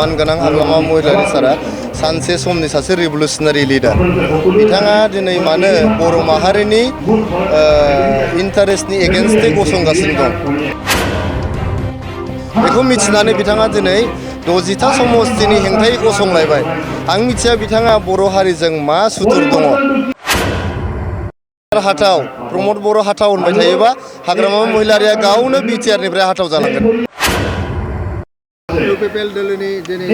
मानगोनां हाग्रामा महिलारि सारा सानसे समनि सासे रिभलुसनारि लिडार बिथाङा दिनै मानो बर' माहारिनि इन्टारेस्टनि एगेन्स्टै गसंगासिनो दं बेखौ मिथिनानै बिथाङा दिनै 60था समस्तिनि हेंथायै गसंलायबाय। आं मिथिया बिथाङा बर' हारिजों मा सुथुर दङ। हाथाव प्रमद बर' हाथाव होनबाय थायोबा हाग्रामा महिलारिया गावनो बिटिआरनिफ्राय हाथाव जालांगोन। इउपिपिएल दोलोनि दिनै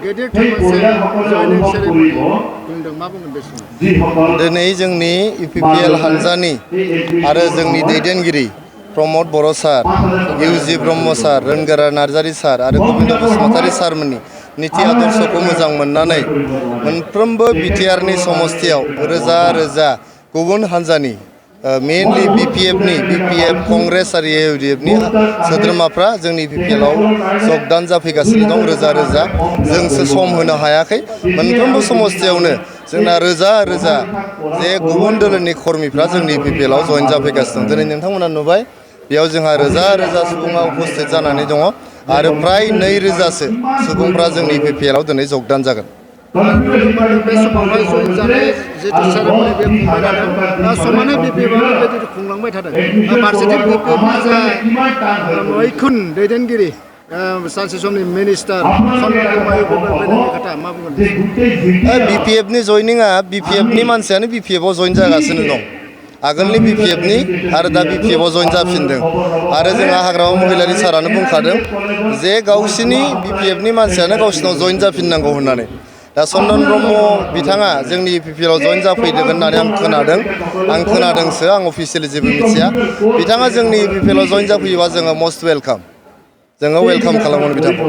गेदेर जयनिं सेरेमनि बुंदों मा बुंगोन बे समाव? दिनै जोंनि इउपिपिएल हानजानि आरो जोंनि दैदेनगिरि प्रमद बर' सार, इउजि ब्रह्म सार, रोनगोरा नार्जारि सार आरो गबिन्द बसुमतारी सारमोननि नीति आदर्शखौ मोजां मोननानै मोनफ्रोमबो बिटिआरनि समस्तियाव रोजा रोजा गुबुन हानजानि मेनलि बिपिएफ कंग्रेस आरो इउडिएफनि सोद्रोमाफ्रा जोंनि इउपिपिएलआव जगदान जाफैगासिनो दं रोजा रोजा। जोंसो सम होनो हायाखै। मोनफ्रोमबो समस्तियावनो जोंना रोजा रोजा जे गुबुन दोलोनि कर्मीफ्रा जोंनि इउपिपिएलआव जयेन जाफैगासिनो दं। दिनै नोंथांमोना नुबाय बेयाव जोंहा रोजा रोजा सुबुङा उपस्थित जानानै दङ आरो फ्राय 2000सो सुबुंफ्रा जोंनि इउपिपिएलआव दिनै जगदान जागोन। बे समावहाय जयेन जानाय जितु सेरेमनि बे खुंबाय थादों समानो बिपिएफआ बेबायदि खुंलांबाय थादों। फारसेथिं बिपिएफनि जा मैखुन दैदेनगिरि सानसे समनि मिनिस्टार खोथा मा बुंगोन? बिपिएफनि जयनिंआ बिपिएफनि मानसियानो बिपिएफआव जयेन जागासिनो दं। आगोलनि बिपिएफनि आरो दा बिपिएफआव जयेन जाफिनदों आरो जोंहा हाग्रामा महिलारि सारानो बुंखादों जे गावसिनि बिपिएफनि मानसियानो गावसिनाव जयेन जाफिननांगौ होननानै। दा चन्दन ब्रह्म बिथाङा जोंनि इउपिपिएलआव जयेन जाफैदों होननानै आं खोनादोंसो आं अफिसियेलि जेबो मिथिया। बिथाङा जोंनि इउपिपिएलआव जयेन जाफैयोबा जोङो मस्ट वेलकाम। जोङो वेलकाम खालामगोन बिथांखौ।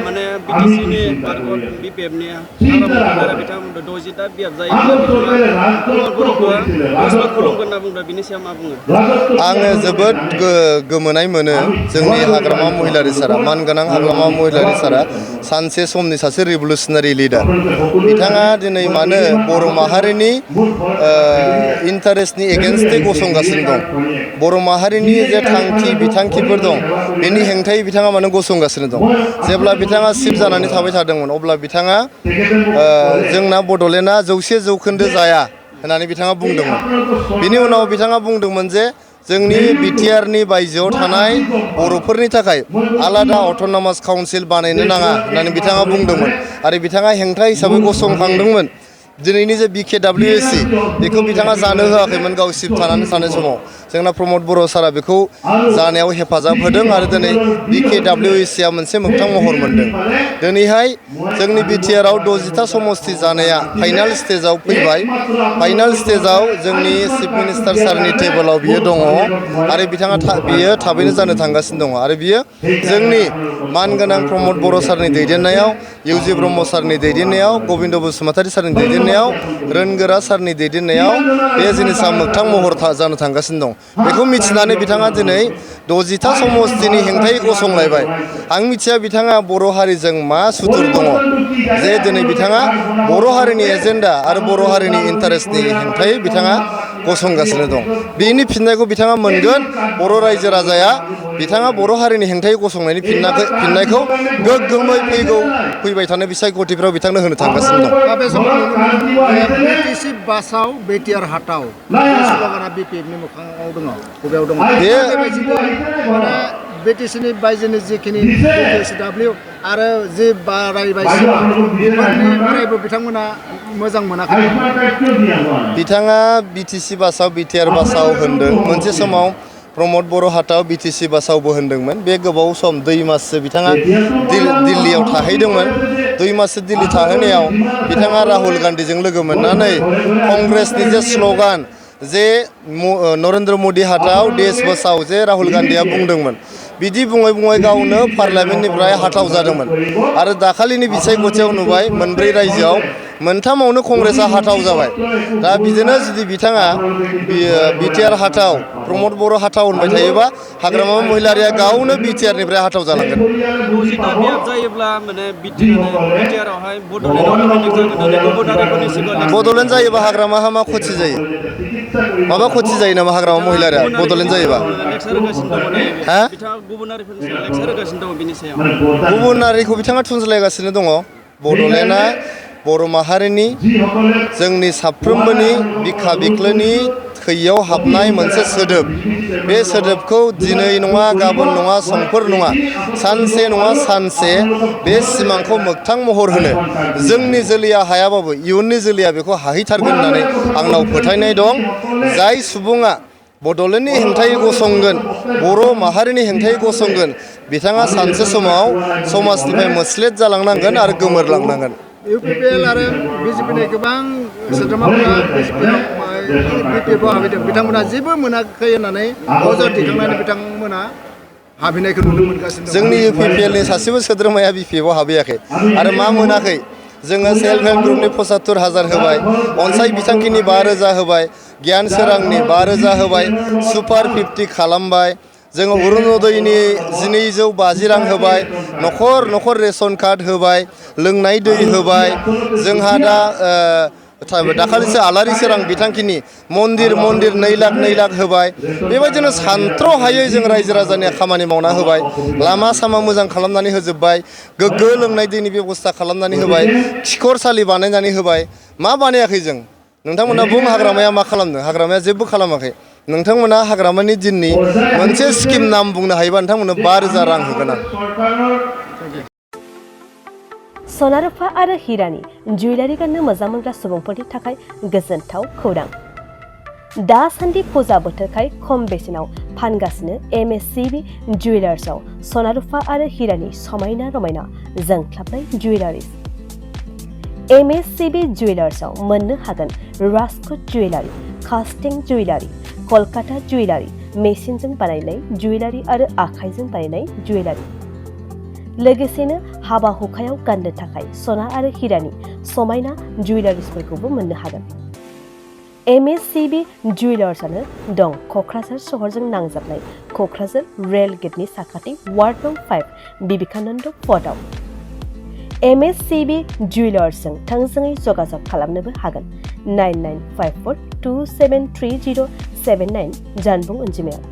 माने बिटिसिनि बिपिएफनि आङो जोबोद गोमोनाय मोनो जोंनि हाग्रामा महिलारि सारा मानगोनां हाग्रामा महिलारि सारा सानसे समनि सासे रिभलुसनारि लिडार बिथाङा दिनै मानो बर' माहारिनि इन्टारेस्टनि एगेन्स्टै गसंगासिनो दं। बर' माहारिनि जे थांखि बिथांखिफोर दं बेनि हेंथायै बिथाङा मानो गसंगासिनो दं। जेब्ला बिथाङा चिफ जानानै थाबाय थादोंमोन अब्ला बिथाङा जोंना बड'लेण्डआ 100% जाया होननानै बिथाङा बुंदोंमोन। बिनि उनाव बिथाङा बुंदोंमोन जे जोंनि बिटिआरनि बायजोआव थानाय बर'फोरनि थाखाय आलादा अट'नमास काउन्सिल बानायनो नाङा होननानै बिथाङा बुंदोंमोन आरो बिथाङा हेंथा हिसाबै गसंखांदोंमोन। दिनैनि जे बिकेडब्लिउएसि बेखौ बिथाङा जानो होआखैमोन गाव चिफ थानानै थानाय समाव। जोंना प्रमद बर' सारा बेखौ जानायाव हेफाजाब होदों आरो दिनै बिकेडब्लिउएसिआ मोनसे मोगथां महर मोनदों। दिनैहाय जोंनि बिटिआरआव 60था समस्ति जानाया फाइनाल स्टेजाव फैबाय। फाइनाल स्टेजाव जोंनि चिफ मिनिस्टार सारनि टेबोलाव बियो दङ आरो बियो थाबैनो जानो थांगासिनो दङ आरो बियो जोंनि मानगोनां प्रमद बर' सारनि दैदेननायाव, इउजि ब्रह्म सारनि दैदेननायाव, गबिन्द बसुमतारी सारनि दैदेननायाव, रोनगोरा सारनि दैदेननायाव बे जिनिसा मोगथां महर जानो थांगासिनो दं। बेखौ मिथिनानै बिथाङा दिनै 60था समस्तिनि हेंथायै गसंलायबाय। आं मिथिया बिथाङा बर' हारिजों मा सुथुर दङ जे दिनै बिथाङा बर' हारिनि एजेन्डा आरो बर' हारिनि इन्टारेस्टनि हेंथायै बिथाङा गसंगासिनो दं। बेनि फिननायखौ बिथाङा मोनगोन। बर' रायजो राजाया बिथाङा बर' हारिनि हेंथायै गसंनायनि फिननायखौ गोग्गोमै फैबाय थानाय बिसायख'थिफ्राव बिथांनो होनो थांगासिनो दं। बिटिसि बासाव बिटिआर हाथाव स्ल'गाना बिपिएफनि मोखाङाव दङ बबेयाव दङ? बिटिसिनि बायजोनि जिखिनि बिटिसिडब्लिउ आरो जि बारायबाय बेफोरनिफ्रायबो बिथांमोना मोजां मोनाखै। बिथाङा बिटिसि बासाव बिटिआर बासाव होनदों। मोनसे समाव प्रमद बर' हाथाव बिटिसि बासावबो होनदोंमोन। बे गोबाव सम 2 माससो बिथाङा दिल्लीयाव थाहैदोंमोन। 2 माससो दिल्ली थाहैनायाव बिथाङा राहुल गान्धीजों लोगो मोननानै कंग्रेसनि जे स्ल'गान जे नरेन्द्र मदि हाथाव देश बचाओ जे राहुल गान्धीया बुंदोंमोन बिदि बुङै बुङै गावनो पार्लियामेन्टनिफ्राय हाथाव जादोंमोन आरो दाखालिनि बिसायख'थियाव नुबाय 4 रायजोआव 3आवनो कंग्रेसआ हाथाव जाबाय। दा बिदिनो जुदि बिथाङा बिटिआर हाथाव प्रमद बर' हाथाव होनबाय थायोबा हाग्रामा महिलारिया गावनो बिटिआरनिफ्राय हाथाव जालांगोन। बड'लेण्ड जायोबा हाग्रामा हामा खथि जायो। माबा खथि जायो नामा हाग्रामा महिलारिया बड'लेण्ड जायोबा लेक्सार होगासिनो दङ दायो हा? बिथाङा गुबुनारिफोरनि सायाव लेक्सार होगासिनो दङ बिनि सायाव गुबुन हारिखौ बिथाङा थुनज्लायगासिनो दङ बड'लेण्डआ बर' माहारिनि जोंनि साफ्रोमबोनि बिखा बिख्लोनि थैयाव हाबनाय मोनसे सोदोब बे सोदोबखौ दिनै नङा गाबोन नङा समफोर नङा सानसे नङा सानसे बे सिमांखौ मोगथां महर होनो जोंनि जोलैया हायाबाबो इयुननि जोलैया बेखौ हाहैथारगोन होननानै आंनाव फोथायनाय दं जाय सुबुङा बड'लेण्डनि हेंथायै गसंगोन बर' माहारिनि हेंथायै गसंगोन बिथाङा सानसे समाव समाजनिफ्राय मोस्लेद जालांनांगोन आरो गोमोरलांनांगोन UPPL आरो BJP गोबां सोद्रोमाफोरा BPF आव हाबैदों बिथांमोना जेबो मोनाखै होननानै अजद दैखांनानै बिथांमोना हाबहैनायखौ नुनो मोनगासिनो दं जोंनि UPPL नि सासेबो सोद्रोमाया BPF आव हाबहैयाखै आरो मा मोनाखै जोङो सेल्फ हेल्प ग्रुपनि 75,000 होबाय अनसाय बिथांखिनि 5,000 होबाय गियान सोरांनि 5,000 होबाय सुपार 50 खालामबाय जोङो अरुणोदयनि 1,250 रां होबाय न'खर न'खर रेशन कार्ड होबाय लोंनाय दै होबाय जोंहा दा दाखालिसो आलारि सोरां बिथांखिनि मन्दिर 2 लाख होबाय बेबायदिनो सानथ्र'हायै जों रायजो राजानि खामानि मावना होबाय लामा सामा मोजां खालामनानै होजोबबाय गोग्गो लोंनाय दैनि बेबस्था खालामनानै होबाय खिखरसालि बानायनानै होबाय मा बानायाखै जों नोंथांमोना बुं हाग्रामाया मा खालामदों हाग्रामाया जेबो खालामाखै नोंथांमोना हाग्रामानि दिननि मोनसे स्किम नाम बुंनो हायोबा नोंथांमोननो 5,000 रां होगोन आं सना रुफा आरो हिरानि जुवेलारि गाननो मोजां मोनग्रा सुबुंफोरनि थाखाय गोजोनथाव खौरां दासान्दि फुजा बोथोरखाय खम बेसेनाव फानगासिनो MSCB जुवेलार्सआव सना रुफा आरो हिरानि समायना रमायना जोंख्लाबनाय जुवेलारिज MSCB जुवेलार्सआव मोननो हागोन राजकोट जुवेलारि कास्टिं जुवेलारि कलकाता जुवेलारि मेसिनजों बानायनाय जुवेलारि आरो आखाइजों बानायनाय जुवेलारि लोगोसेनो हाबा हुखायाव गाननो थाखाय सना आरो हिरानि समायना जुवेलारिसफोरखौबो मोननो हागोन MSCB जुवेलार्सआनो दं क'क्राझार सहरजों नांजाबनाय क'क्राझार रेल गेटनि साखाथि वार्ड नं 5 बिबेकानन्द फर्टआव MSCB जुवेलार्सजों थोंजोङै जगाजग खालामनोबो हागोन 9954273079 जानबुं अनजिमायाव